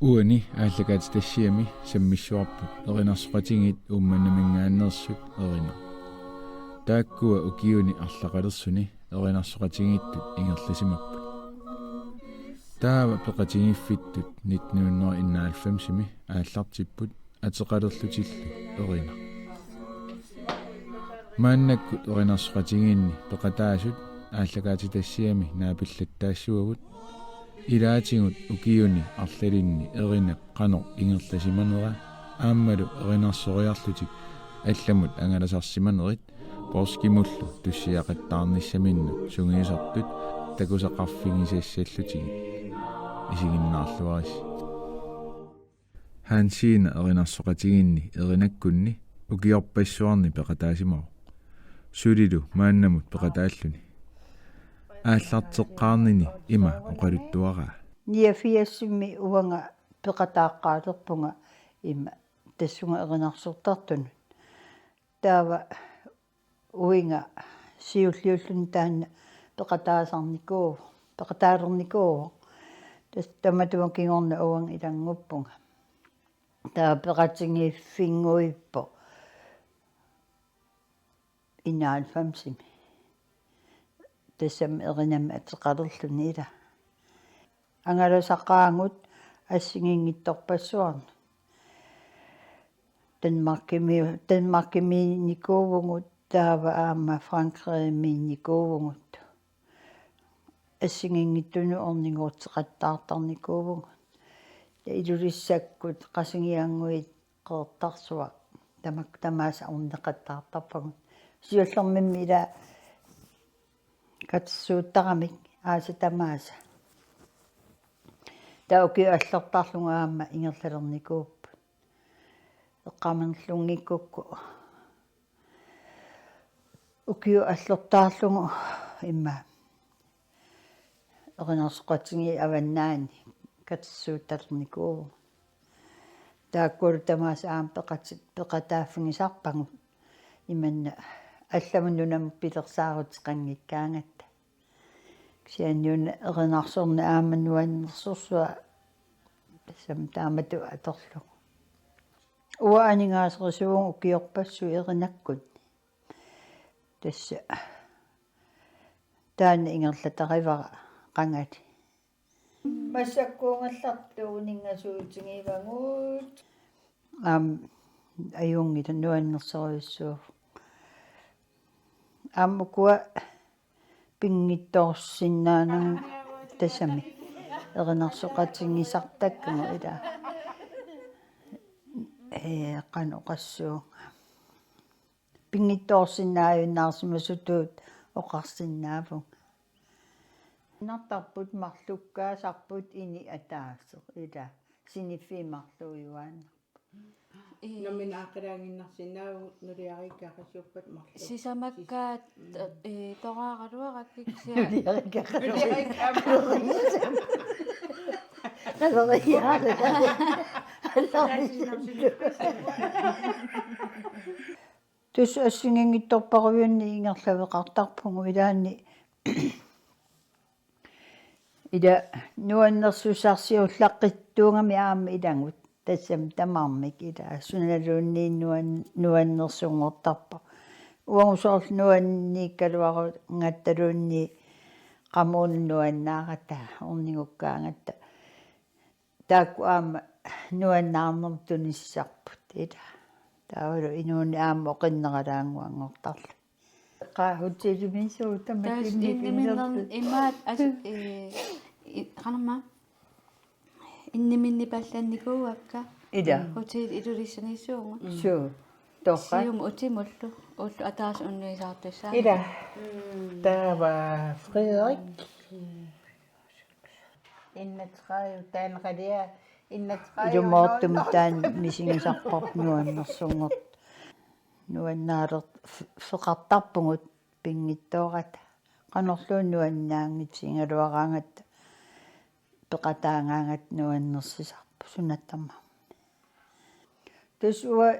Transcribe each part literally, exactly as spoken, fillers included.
Uani aallakaatitassiami sammissuarput erinarsoqatigiit Uummannaminngaanneersut erinat. Taakkua ukiuni arlaqalersuni erinarsoqatigiittut ingerlasimapput. Taava peqatigiiffittut nitten hundrede enoghalvfemsimi aallartipput ateqalerlutillu erinat. Maannakkut erinarsoqatigiinni peqataasut aallakaatitassiami naapillattaassavagut, ilaatigut ukiuni arlalinni erinap qanoq ingerlasimanera aammalu erinarsoriarlutik allamut angalasarsimanerit poorskimullu tussiaqattaarnissaminnut sungiusartut takusaqarfigisassallutigu isiginnaarluarisi. Hansina erinarsoqatigiinni erinakkunni ukiorpassuarni peqataasimavoq. Sulilu maannamut peqataalluni. Aallarteqqaarnini ima oqaluttuaraa. Niogfirsimi uanga peqataaqqaalerpunga ima tassunga erinarsortartunut. Taava uiga siulliulluni taanna peqataasarnikuuvoq, peqataalernikuuvoq. Tassa tamatuma kingorna uanga ilannguppunga. Taava peqatigiiffinnguippoq enoghalvfemsimi. Tassami erinamik ateqalerluni ila. Angalasaqaagut assigiinngitsorpassuarnut. Danmarkimi, Danmarkimiinnikuuvugut taava aamma Frankrigimiinnikuuvugut. Assigiinngitsunut ornigooqattaartarnikuuvugut. Ja Ilulissakkut Qasigiannguit Qeqertarsuaq tamakku tamaasa orneqattaartarpagut. Siullermimmi ila katersuuttaramik aasat tamaasa. Taava ukiut allortaarlugu aamma ingerlalernikuupput. Eqqaamallunngikkukku ukiut allortaarlugu imma erinarsoqatigiit avannaani katersuuttalernikuuvugut. Taakkulu tamaasa aamma peqati-, peqataaffigisarpagut. Imanna allamut nunamut pilersaaruteqanngikkaangatta. Kisianni una erinarsorneq aamma nuannersorsuaq tassami taamatut atorlugu. Uanga aningaaserisagut ukiorpassuit erinakkunni. Tassa taanna ingerlatarivara qangali. Massakkuugallartuuninngasuutigivagut. Aamma ajunngilaq nuannersorujussuuvoq. Aamma ukua pinngitsoorsinnaanagu tassami erinarsoqatigisartakkagut ila. Ee, qanoq oqassuunga. Pinngitsoorsinnaajunnaarsimasutut oqarsinnaavunga. Nartarput marlukkaasarput ini ataaseq ila siniffiit marluujuaannarput. Ee. Nammineq aaqqilaannginnarsinnaavagut nuliariikkaat qassuuppat marluk. Sisamakkaat, ee, toraaraluarakkit kisianni. Nuliariikkaat qassuuppat. Nuliariikkaat. Tassa assigiinngitsorpassuarni ingerlaveqartarpugut ilaanni. Ila nuannersussarsiullaqqittuugami aamma ilagut. Tassami tamarmik ila sunaluunniit nuan-, nuannersunngortarpoq. Uagut soorlu nuanniikkaluarugattaluunniit qamuuna nuannaaratta ornigukkaangatta. Taakku aamma nuannaarnermut tunisisarput ila. Taavalu inuuneq aamma oqinneralaannguanngortarluni. Qaa hotelimiissuugut tamat. Taas inniminnern-, inniminnern-, imaat as-, ee, i-, qanormaa? Inniminnipallannikuuakka. Ila. Hotel Ilulissaniissuugut. Suu. Torrak. Siumut utimullu. Ulloq ataaseq unnuisaartussaammat. Ila. Mm. Taava Frederik. Enogtredive, taanna qaliaa, enogtredive. Ilumoortumik taanna misigisarparput nuannersunngortoq. Nuannaaler-, f-, feqartarpugut pinngitsoorata. Qanorluunniit nuannaanngitsuugaluaraangatta peqataagaangatta nuannersisarput suna tamarmi. Tassa uanga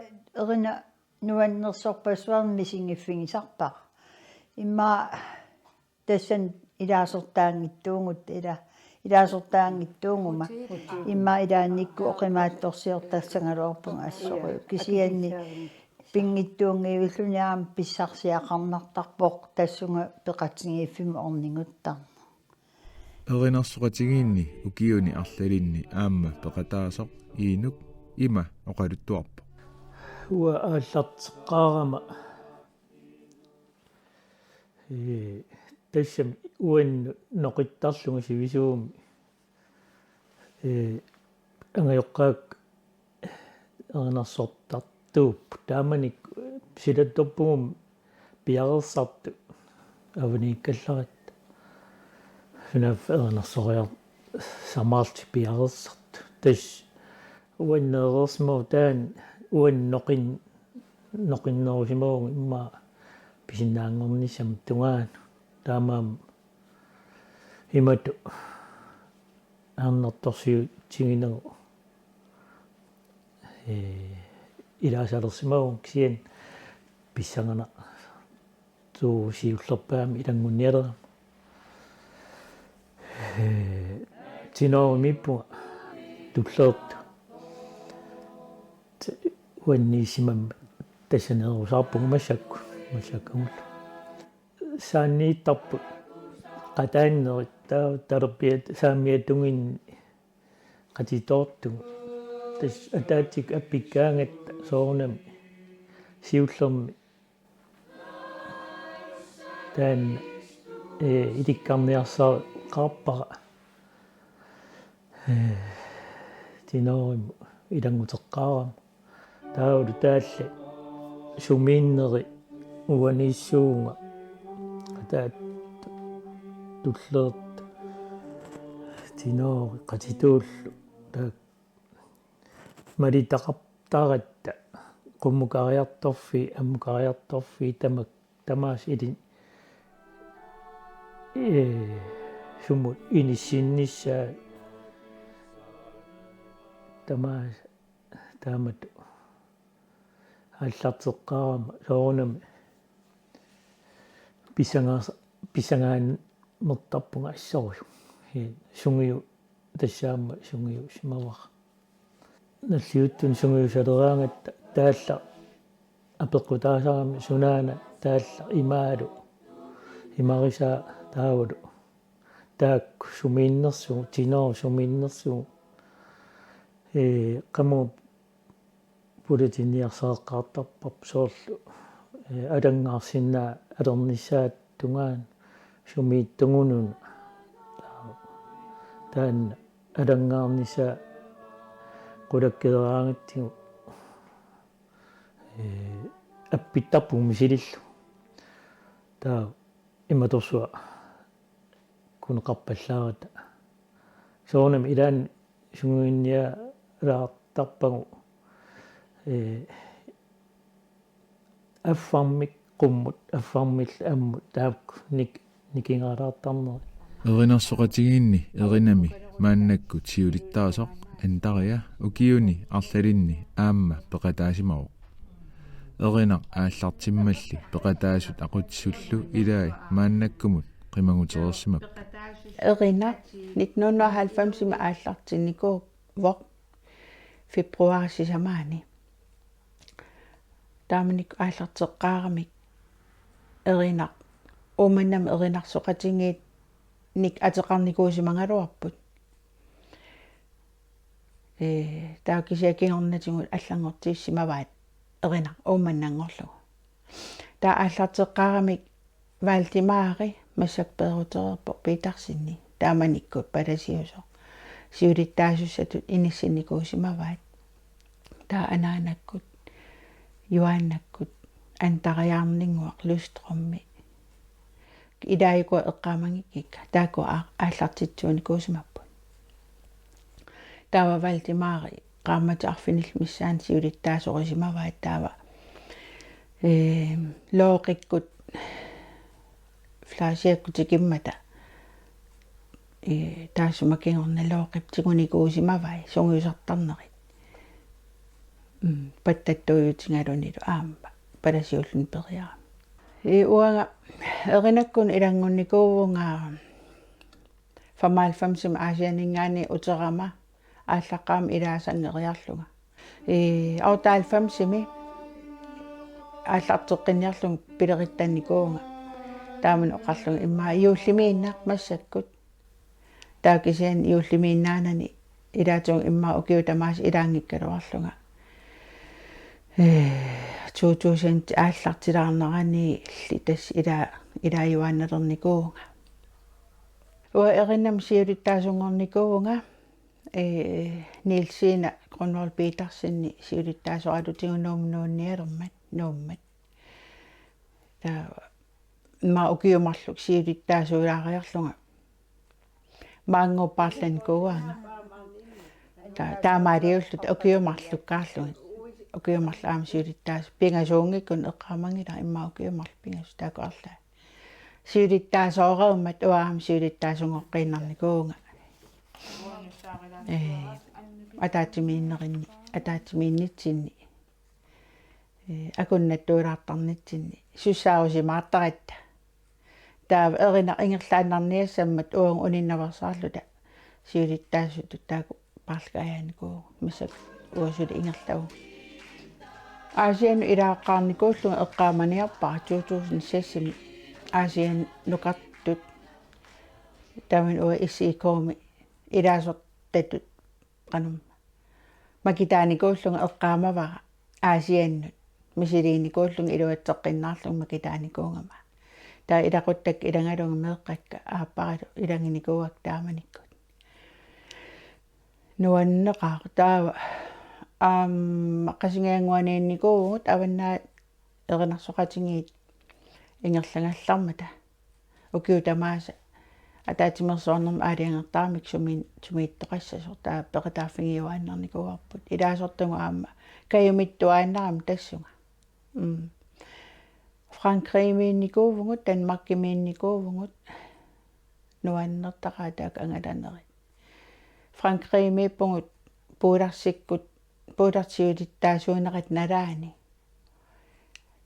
erinaq nuannersorpassuarnik misigiffigisarpara. Immaqa tassani ilaasortaanngitsuugut ila ilaasortaanngitsuuguma. Immaqa ilaannikkut oqimaatsorsiortassagaluarpunga assorujuk. Kisianni pinngitsuunngivilluni aamma pissarsiaqarnartarpoq tassunga peqatigiiffimmi orniguttarneq. Erinarsoqatigiinni ukiuni arlalinni aamma peqataasoq Iinuk ima oqaluttuarpoq. Uanga aallarteqqaarama, ee, tassami uannut noqittarlunga sivisuumi. Ee, angajoqqaakka erinarsortartuupput. Taamanikkut silattorpugummi piareersartut avaniikkallaratta. Sunaaffa erinarsoreersamaarlutik piareersartut. Tassa uannut nereersimavoq taanna uannut noqin-, noqinnerusimavunga immaqa pisinnaanngornissamut tungaanut. Taamaammat imatut ajornartorsiutiginerup, ee, ilaasalersimavunga kisianni pissanganartuuvoq siullerpaamik ilanngunnialerama. Ee, tenorimiippunga tulleertoq. Uanniissimammat tassa nererusaarpunga massakkut, massakkumullu. Saanniittarput qataannerit, taava talerpiata saamiatunginni qatitoortugut. Tassa ataatsikkut appikkaangatta soorunami siullermi taanna, ee, ilikkarniarsariaqarpara. Ee, tenorimut ilannguteqqaarama. Taavalu taallat sumiinneri uaniissuunga. Ataattoq, tulleertoq, tenori, qatituullu. Taakku malitaqartaratta, qummukariartorfiit, ammukariartorfiit, tamak-, tamaasa ilin-, ee, sumut inissinnissaat, tamaasa taamatut aallarteqqaarama soorunami pissangaas-, pissangaannertarpunga assorujuk. Ee, sungiu-, tassa aamma sungiusimavara. Nalliuttunik sungiusaleraangatta taallaq apeqqutaasarami sunaana taallaq imaalu, imarisaa taavalu. Taakku sumiinnersugut, tenori sumiinnersugut. Ee, qamuuna pulatinniarsariaqartarparput soorlu, ee, alanngaarsinnaanernissaata tungaanut sumiittugununa. Taanna alanngaarnissaa qulakkeeraangatsigu, ee, appittarpugut misilillugu. Taava imatorsuaq kuneqarpallaarata. Soorunami ilaanni sungiunnialaartarpagut, ee, affarmik qummut, affarmillu ammut taakku nik-, nikingalaartarnerit. Erinarsoqatigiinni erinami maannakkut siulittaasoq Antaria ukiuni arlalinni aamma peqataasimavoq. Erinaq aallartimmalli peqataasut aqutsisullu ilai maannakkumut qimagutereersimapput. Erinaq nitten hundrede og halvfemsimi aallartinnikuuvoq februaarip sisamaani. Taamanikkut aallarteqqaaramik Erinaq, Uummannami erinarsoqatigiinnik ateqarnikuusimagaluarput. Ee, taava kisianni kingornatigut allanngortissimavat Erinaq Uummannanngorlugu. Taava aallarteqqaaramik Valdemari, massakkut peerutereerpoq Petersenip, taamanikkut palasiusoq, siulittaasussatut inissinnikuusimavaat. Taava anaanakkut, Juaannakkut, Antariaarninnguaq Lystrømi. Ilaajuku eqqaamanngikka, taakku aa-, aallartitsuunikuusimapput. Taava Valdemari qaammatit arfinillit missaanni siulittaasorisimavaat taava, ee, Looqikkut Flaasiakkut tikimmata, ee, taassuma kingorna Looqip tigunikuusimavai sungiusartarnerit. Mm, pattattuujutigalunilu aamma palasiulluni periarami. Ee, uanga Erinakkunut ilanngunnikuuvunga Femoghalvfemsimi Aasianninngaanniit uterama aallaqqaammut ilaasanngereerlunga. Ee, otteoghalvfemsimi aallarteqqinniarlunga pilerittannikuuvunga. Taamani oqarlunga immaqa juullimiinnaq massakkut. Taava kisianni juullimiinnaanani ilaatigut immaqa ukiut tamaasa ilaanngikkaluarlunga. Ee, to tusind aallartilaarneraniilli tassa ila-, ilaajuaannalernikuuvunga. Uanga erinnama siulittaasunngornikuuvunga, ee, Niels Signe Grønvold Petersenip siulittaasoralugu Nuummut nuunnialermat, Nuummat. Taava immaqa ukiut marluk siulittaasuulaariarlunga. Maannguup paarlanikuuaanga. Ta-, taamaaliulluta ukiut marlukkaarlugit. Ukiut marluk aamma siulittaasut pingasuunngikkunik eqqaamanngilara immaqa ukiut marluk pingasut taakku arlaat. Siulittaasooreermat uanga aamma siulittaasunngorniarnikuuvunga. Ee, ataatsimiinnerini, ataatsimiinnitsinni. Ee, akunnattuulaartarnitsinni sussaarusimaartaratta. Taava erinaq ingerlaannarniassammat uagut uninnaveersaarluta siulittaasutut taakku paarlakaajaanikuuvugut, massakkut uanga suli ingerlavugut. Aasiannut ilaaqqaarnikuullunga eqqaamaniarpara to tusind seksimi Aasiannukartut. Taamani uanga S I K-mi ilaasortatut qanumma makitaanikuullunga eqqaamavara Aasiannut misiliinikuullunga iluatseqqiinnarlunga makitaanikuugama. Taava ilaquttakka ilagalugit meeqqakka aapparalu ilaginikuuakka taamanikkut. Nuanneqaaq taava aamma Qasigiannguaniinnikuuvugut Avannaata erinarsoqatigiit ingerlagallarmata. Ukiut tamaasa ataatsimeersuarnermut aalajangertaramik sumi-, sumiittoqassasoq taava peqataaffigiuaannarnikuuarput. Ilaasortagut aamma kajumittuaannarami tassunga. Mm. Frankrigimiinnikuuvugut, Danmarkimiinnikuuvugut. Nuannertaqaaq taakku angalanerit. Frankrigimiippugut Puularsikkut, Puularsiulittaasuunerat nalaani.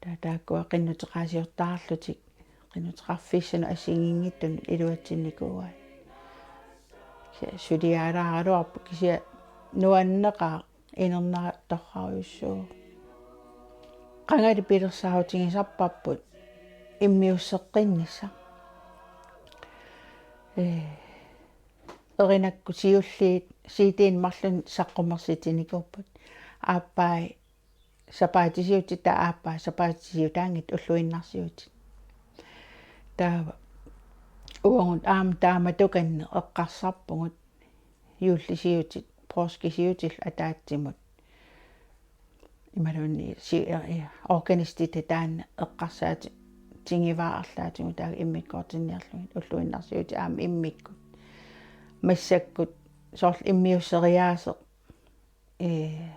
Taava taakkua qinnuteqaasiortarlutik, qinnuteqarfissanut assigiinngitsunut iluatsinnikuuaat. Kisianni suliaalaaraluarpoq kisianni nuanneqaaq inernera torrarujussuuvoq. Qangali pilersaarutigisarparput immiusseqqinnissaq. Ee, erinakkut siulliit C D-nik marlunnik saqqummersitsinikuupput. Aappaa sapaatisiutit taava aappaa sapaatisiutaanngitsut ulluinnarsiutit. Taava uagut aamma taamatukanneq eqqarsarpugut juullisiutit, poorskisiutillu ataatsimut. Imaluunniit si-, eh, organistit taanna eqqarsaatigivaat arlaatigut taakku immikkoortinniarlugit ulluinnarsiutit aamma immikkut. Massakkut soorlu immiusseriaaseq, ee,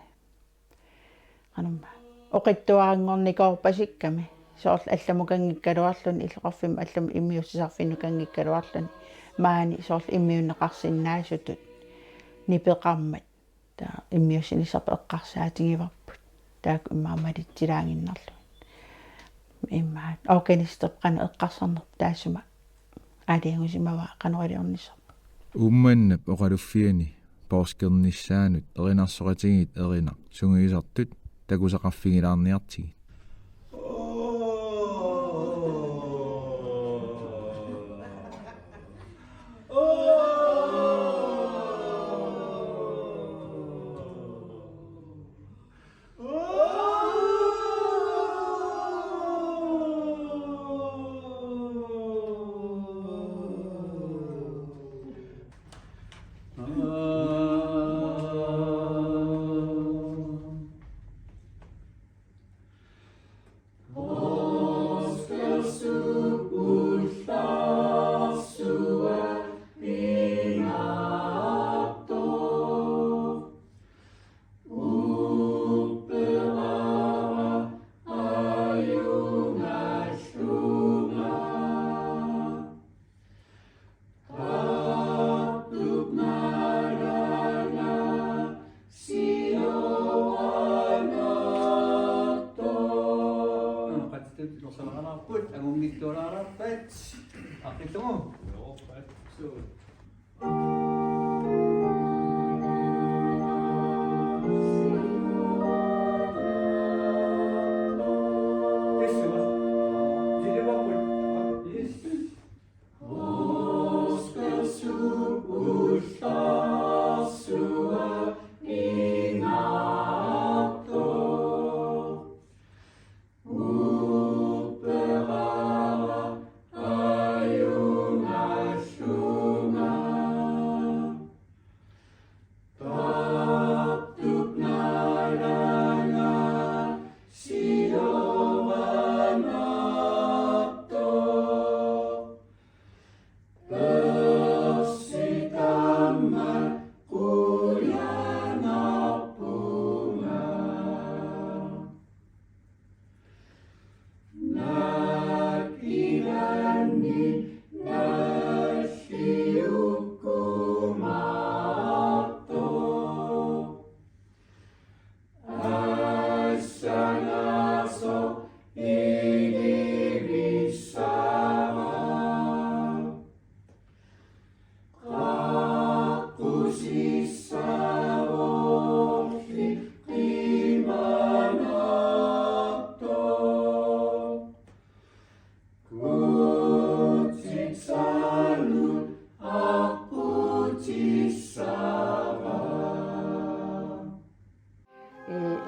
qanumma oqitsuaranngornikoorpasikkami soorlu allamukanngikkaluarluni illoqarfimmi allamut immiussisarfinnukanngikkaluarluni maani soorlu immiunneqarsinnaasutut nipeqarmat. Taava immiussinissarput eqqarsaatigivarput. Taakku immaqa malitsilaaginnarlugit. Immaqa organistip qanoq eqqarsarnerput taassuma aalajangiusimavaa qanoq iliornissarput. Uummannap oqaluffiani poorskernissaanut erinarsoqatigiit erinaq sungiusartut takusaqarfigilaarniartigit. Qatsitut iluarsaarput, angunngitsuararpat, aqqillugu.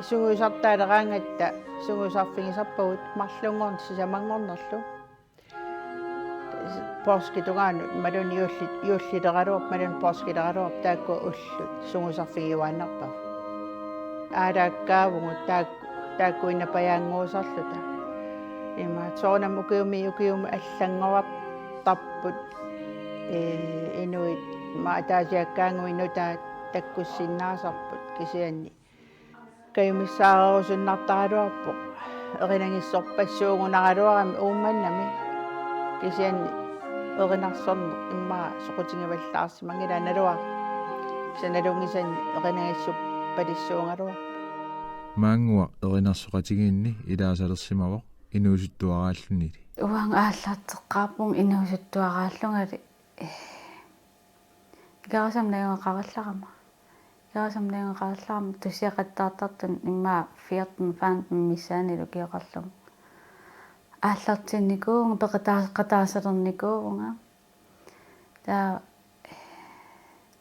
Sungiusartaaleraangatta sungiusarfigisarpagut marlunngorneq sisamanngornerlu. Poorskitungaanut imaluunniit juulli-, juullileraluarput imaluunniit poorskileraluarput taakku ullut sungiusarfigiuaannarpagut. Aalaakkaavugut taak-, taakkuinnapajaannguusarluta. Imaattoq soorunami ukiumi ukiumi allanngorartarput, ee, inuit ima ataasiakkaannguit nutaat takkussinnaasarput kisianni kajumissaarerusunnartaraluarpoq. Erinagissorpassuugunaraluarami Uummannami. Kisianni erinarsorneq immaqa soqutigivallaarsimanngilaq naluara. Kisianni nalunngisanni erinagissuppalissuugaluarpoq. Maannguaq erinarsoqatigiinni ilaasalersimavoq inuusuttuaraallunili. Uanga aallarteqqaarpunga inuusuttuaraallungali. Ikerasam najugaqarallarama. Ikerasam najugaqarallarama tussiaqattaartartut immaqa fjorten femten missaannilu ukioqarlugu. Aallartinnikuuvunga, peqataas-, qataasalernikuuvunga. Taava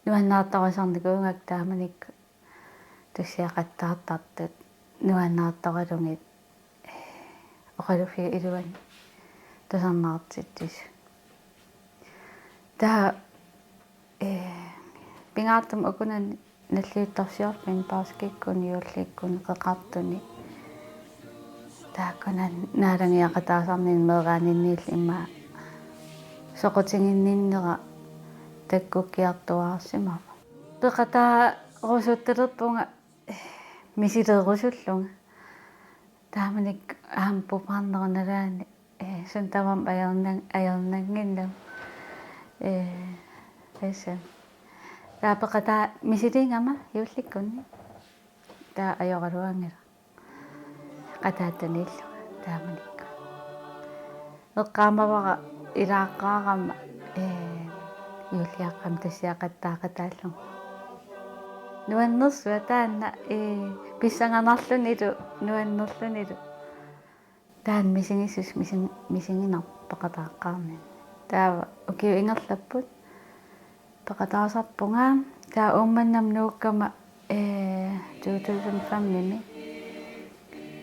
nuannaartorisarnikuuvunga taamanikkut tussiaqattaartartut nuannaartoralugit oqaluffiup iluani tusarnaartitsisut. Taava, ee, pingaartumik ukunani nalliuttorsiorluni poorskikkuni juullikkuni qeqartuni. Taakkunani naalagiaqataasarnini meeraaninniillu immaqa soqutiginninnera takkukkiartuaarsimavoq. Peqataarusuttalerpunga misileerusullunga. Taamanikkut aamma pupaarnerup nalaani, ee, suut tamarmik ajornan-, ajornannginnamik. Ee, tassami. Taava peqataa misiligama juullikkunni. Taava ajoraluanngilaq. Qataattuniillunga taamanikkut. Eqqaamavara ilaaqqaarama, ee, juulliaqqami tussiaqattaaqataallunga. Nuannersuaq taanna, ee, pissanganarlunilu, nuannerlunilu. Taanna misigissuseq mising-, misiginarpoq peqataaqqaarninni. Taava ukiut ingerlapput peqataasarpunga, taava Uummannamut nuukkama, ee, to tusind fem-imi.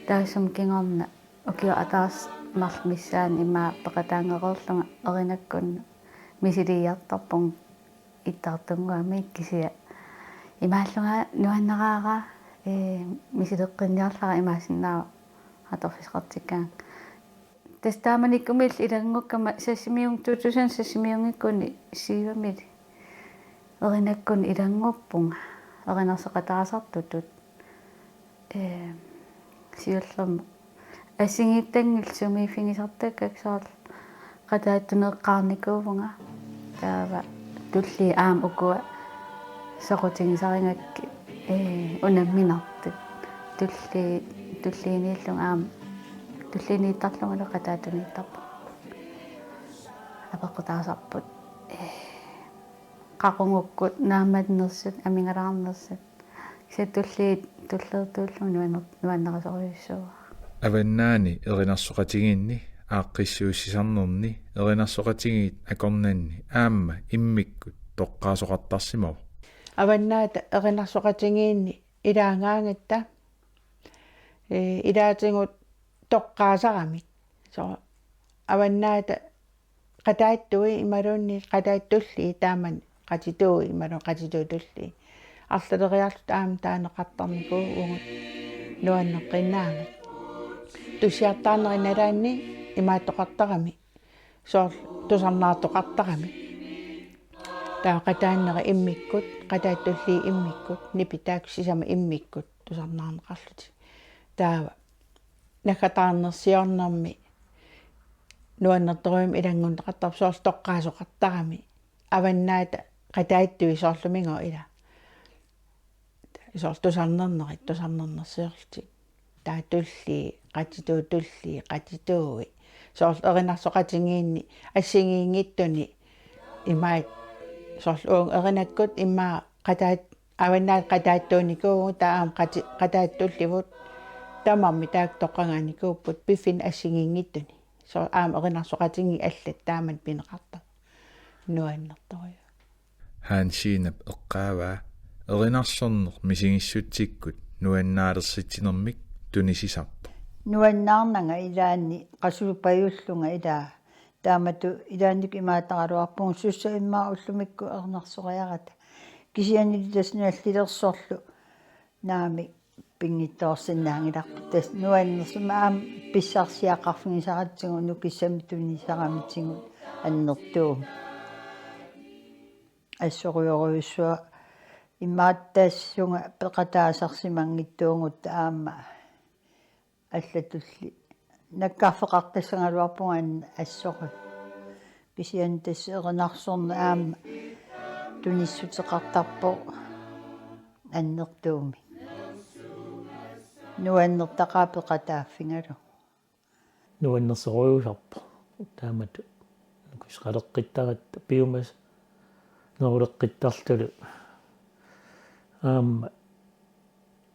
Taassuma kingorna ukiup ataaseq marluk missaani immaqa peqataanngereerlunga erinakkunnut misiliiartarpunga ittartunnguamik kisianni. Imaallunga nuannaraara, ee, misileqqinniarlara imaassinnaavoq atorfissaqartikkaangat. Tassa taamanikkumillu ilanngukkama Sisimiun-, to tusind Sisimiunngikkuni syvimili erinakkunnut ilannguppunga erinarsoqataasartutut. Ee, siullermik assigiittanngillat sumiiffigisartakkakka soorlu qataattuneeqqaarnikuuvunga. Taava tulliit aamma ukua soqutigisarigakkit, ee, unamminartut. Tulliit, tulliiniillunga aamma, tulliiniittarlungalu qataattuniittarpunga. Apeqqutaasarput, ee, qaqugukkut naammattunersut, amigalaarnersut. Kisianni tulliit tulleertuullugit nuanner-, nuannarisorujussuuara. Avannaani erinarsoqatigiinni aaqqissuussisarnerni erinarsoqatigiit akornanni aamma immikkut toqqaasoqartarsimavoq. Avannaata erinarsoqatigiinni ilaagaangatta, ee, ilaatigut toqqaasaramik. Soorlu Avannaata qataattui imaluunniit qataattullii taamani qatituui imaluunniit qatituutulli. Arlaleriarluta aamma taaneqartarnikuuvugut nuanneqqinnaammat. Tussiartaarneri nalaanni imaattoqartarami. Soorlu tusarnaartoqartarami. Taava qataanneri immikkut, qataattullii immikkut, nipit taakku sisamat immikkut tusarnaarneqarlutik. Taava naggataarnersiornermi nuannertorujussuarmik ilanngunneqartarpoq soorlu toqqaasoqartarami. Avannaata qataattui soorlumigooq ila. Soorlu tusarnernerit, tusarnernersiorlutik. Taava tullii, qatituutullii, qatituui. Soorlu erinarsoqatigiinni assigiinngitsuni imaat soorlu uunga erinakkut immaqa qataat-, Avannaata qataattuunikuuvugut taava aamma qati-, qataattulliit tamarmik taakku toqqagaanikuupput piffinni assigiinngitsuni. Soorlu aamma erinarsoqatigiit allat taamani pineqartarput. Nuannertorujuk. Hansinap eqqaavaa erinarsorneq misigissutsikkut nuannaalersitsinermik tunisisarpoq. Nuannaarnanga ilaanni qasupajullunga ilaa. Taamatut ilaannikkut imaattoraluarpugut, sussa immaqa ullumikkut erinarsoreerata. Kisiannili tassa nallilersorlu naamik pinngitsoorsinnaanngilarput. Tassa nuannersumik aamma pissarsiaqarfigisaratsigu nukissamik tunisaramitigut annertuumik. Assorujussuaq imaattoq tassunga peqataasarsimanngitsuugutta aamma allatulli nakkarfeqartassagaluarpugut aamma assorujuk. Kisianni tassa erinarsorneq aamma tunissuteqartarpoq annertuumik. Nuannertaqaaq peqataaffigalugu. Nuannersorujussuusarpoq taamatut nukiseqaleqqittaratta piumasaneruleqqittarlunilu. Aamma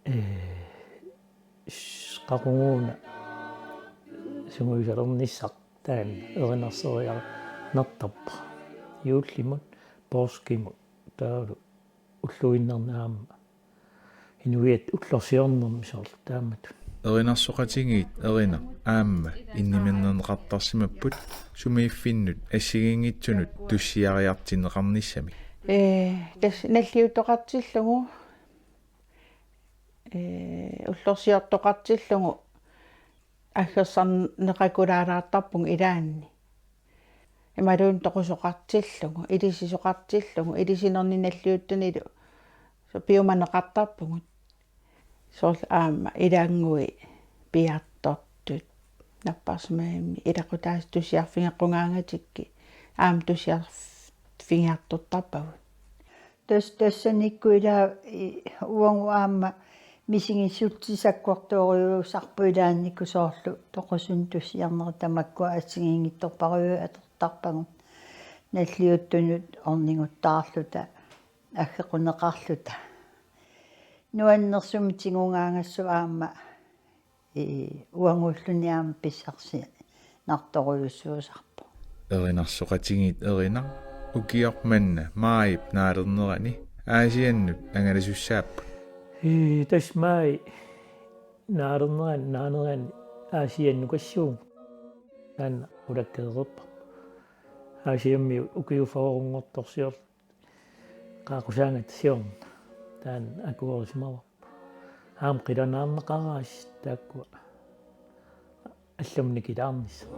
ee, s-, qaquguuna sungiusalernissaq taanna erinarsoriarnartarpoq. Juullimut, poorskimut, taavalu ulluinnarni aamma inuiattut ullorsiornermi soorlu taamatut. Erinarsoqatigiit Erinaq aamma inniminnerneqartarsimapput sumiiffinnut assigiinngitsunut tussiariartinneqarnissamik. Ee, tassa nalliuttoqartillugu, ee, ullorsiortoqartillugu aggersarneqakulaalaartarpugut ilaanni. Imaluunniit toqusoqartillugu, ilisisoqartillugu, ilisinerni nalliuttunilu piumaneqartarpugut. Soorlu aamma ilannguit piartortut napparsimmavimmi ilaqutaasa tusiarfigeqqugaangatsikkit aamma tusiarfigiartortarpagut. Tas-, tassanikkut ilaa, i-, uagut aamma misigissutsisakkortoorujussuusarput ilaannikkut soorlu toqusunut tussiarnerit tamakkua assigiinngitsorpassuit atortarpagut nalliuttunut orniguttaarluta aggequneqarluta. Nuannersumik tigugaangassooq aamma, ee, uaguulluni aamma pissarsinartorujussuusarpoq. Erinarsoqatigiit Erinaq ukioq manna maajip naalernerani Aasiannut angalasussaapput. Ee, tassa maaji naalernerani naanerani Aasiannukassuugut. Taanna ulakkeererpa. Aasiammi ukiut fyrrenngortorsiorluni qaaqqusaangat siorna taanna akuerisimavarput. Aamma qilanaarneqaraassi taakkua allamut nikilaarnissaq.